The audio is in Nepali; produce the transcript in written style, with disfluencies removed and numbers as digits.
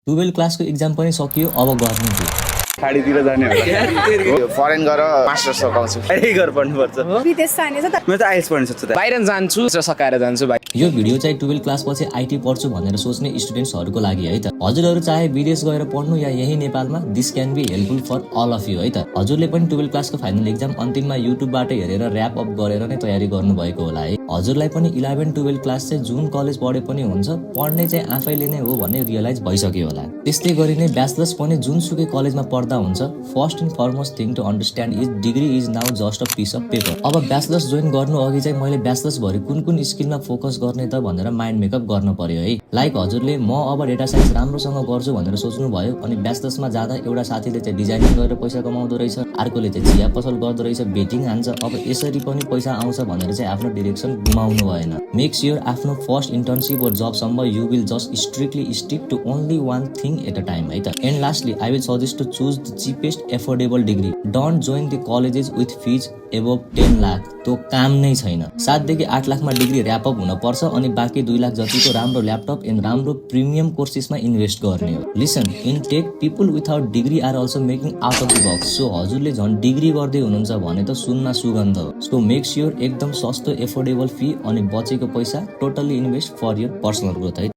12 क्लासको एक्जाम पनि सकियो, अब गर्ने के? खाडीतिर जाने होला फरेन गएर मास्टर्स सकाउँछु बाहिरै गएर पढ्नुपर्छ विदेश जाने छ त म त आइएल्स पढ्न सक्छु बाहिर जान्छु र सकाएर जान्छु भाइ यो भिडियो चाहिँ 12 क्लास पछि आईटी पढ्छु भनेर सोच्ने स्टुडेन्ट्सहरुको लागि है त। हजुरहरु चाहे विदेश गएर पढ्नु या यही नेपालमा, this can be helpful for all of you है त। हजुरले पनि 12 क्लासको फाइनल एक्जाम अन्तिममा युट्युबबाट हेरेर र्याप अप गरेर नै तयारी गर्नु भएको होला है। हजुरलाई पनि 11 12 क्लास चाहिँ जुन कलेज पढे पनि हुन्छ, पढ्ने चाहिँ आफैले नै हो भन्ने रियलाइज भइसक्यो होला। त्यस्तै गरी नै ब्याचलर्स पनि जुनसुकै कलेजमा पढ्दा हुन्छ, first and foremost thing to understand is degree is now just a piece of paper. अब ब्याचलर्स जोइन गर्नु अघि चाहिँ मैले ब्याचलर्स भरि कुन कुन स्किलमा फोकस गर्ने त भनेर माइन्ड मेकअप गर्न पर्यो है। लाइक हजुरले म अब डेटा साइन्स राम्रोसँग गर्छु भनेर सोच्नु भयो, अनि ब्याचलर्समा जाँदा एउटा साथीले चाहिँ डिजाइनिङ गरेर पैसा कमाउँदो रहेछ, अर्कोले चाहिँ चिया पसल गर्दो रहेछ, बेटिङ हान्छ, अब यसरी पनि पैसा आउँछ भनेर चाहिँ आफ्नो डिरेक्सन गुमाउनु भएन। मेक स्योर आफ्नो फर्स्ट इन्टर्नशिप वा जबसम्म you will just strictly stick to only one thing at a time है त। And lastly I will suggest to choose the cheapest affordable degree. Don't join the colleges with fees above 10 lakh, त्यो काम नै छैन। 7 देखि 8 लाखमा डिग्री र्याप अप हुन पर्छ, अनि बाँकी 2 लाख जतिको राम्रो ल्यापटप एन्ड राम्रो प्रिमियम कोर्सेसमा इन्भेस्ट गर्ने हो। Listen, in tech people without degree are also making out of the box. So हजुरले झन् डिग्री गर्दै हुनुहुन्छ भने त सुनमा सुगन्ध हो। सो मेक स्योर एकदम सस्तो एफोर्डेबल फी अनि बचेको पैसा totally invest for your personal growth है।